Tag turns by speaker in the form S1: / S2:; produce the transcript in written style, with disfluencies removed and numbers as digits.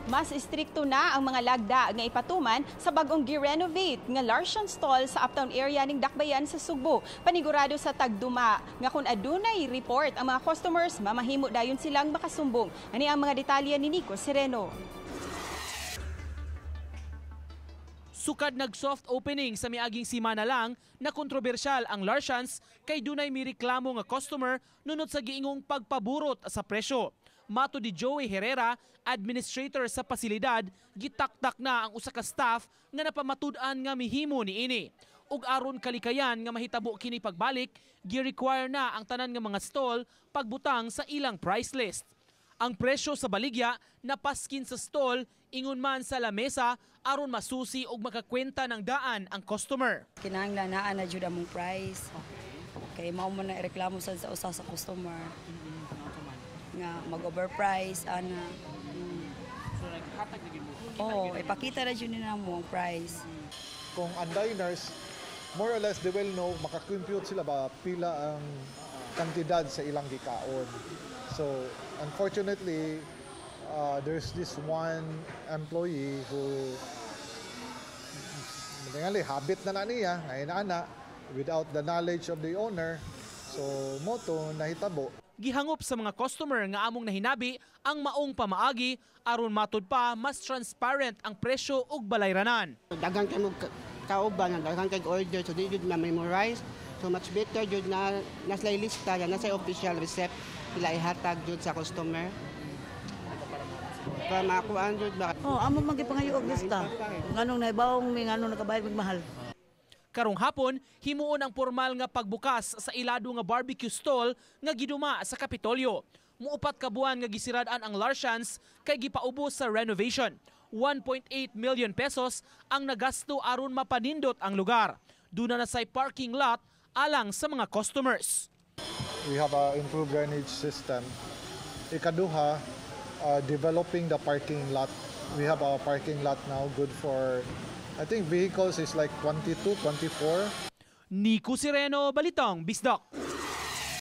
S1: Mas istrikto na ang mga lagda nga ipatuman sa bagong gi-renovate nga Larsian Stall sa uptown area ning Dakbayan sa Sugbo. Panigurado sa tagduma nga kung adunay report ang mga customers, mamahimo dayon silang makasumbong. Ani ang mga detalye ni Nico Sereno.
S2: Sukad nag-soft opening sa miaging simana lang na kontrobersyal ang Larsians kay dunay mireklamo nga customer nunot sa giingong pagpaburot sa presyo. Mato di Joey Herrera, administrator sa pasilidad, gitaktak na ang usa ka staff nga napamatud-an nga mihimo niini. Ug aron kalikayan nga mahitabo kini pagbalik, gi-require na ang tanan nga mga stall pagbutang sa ilang price list. Ang presyo sa baligya napaskin sa stall ingon man sa lamesa aron masusi og makakwenta ng daan ang customer.
S3: Kinahanglan naa na jud among price. Kay mao man na reklamo sad sa usa sa customer nga mag-overprice ana.
S2: So naghatag na gyud mo.
S3: Oo, ipakita na jud nila mo ang price.
S4: Kung ang diners, more or less they will know, makakompute sila ba pila ang kantidad sa ilang gikaon. So, unfortunately, there's this one employee who tingali, habit na na niya, ngayon na ana, without the knowledge of the owner. So, moto nahitabo.
S2: Gihangop sa mga customer nga among nahinabi ang maong pamaagi aron matud pa mas transparent ang presyo ug balayranan.
S5: Daghan kay mo kauban, daghan kay order, so di jud na memorize. So much better jud na nasa lista, na nasa official receipt sila ihatag jud sa customer. Para makuan jud ba.
S6: Oh, amo man gipangayo og lista. Nganong naibawong mi, nganong nakabayad mig mahal.
S2: Karong hapon, himuon ang formal nga pagbukas sa ilado nga barbecue stall nga giduma sa Kapitolyo. Muupat ka buwan nga gisirad-an ang Larsians kay gipaubos sa renovation. 1.8 million pesos ang nagasto aron mapanindot ang lugar. Duna na say parking lot alang sa mga customers.
S4: We have a improved drainage system. Ikaduha, developing the parking lot. We have a parking lot now good for, I think, vehicles is like 22, 24.
S2: Nico Sireno, Balitang Bisdak.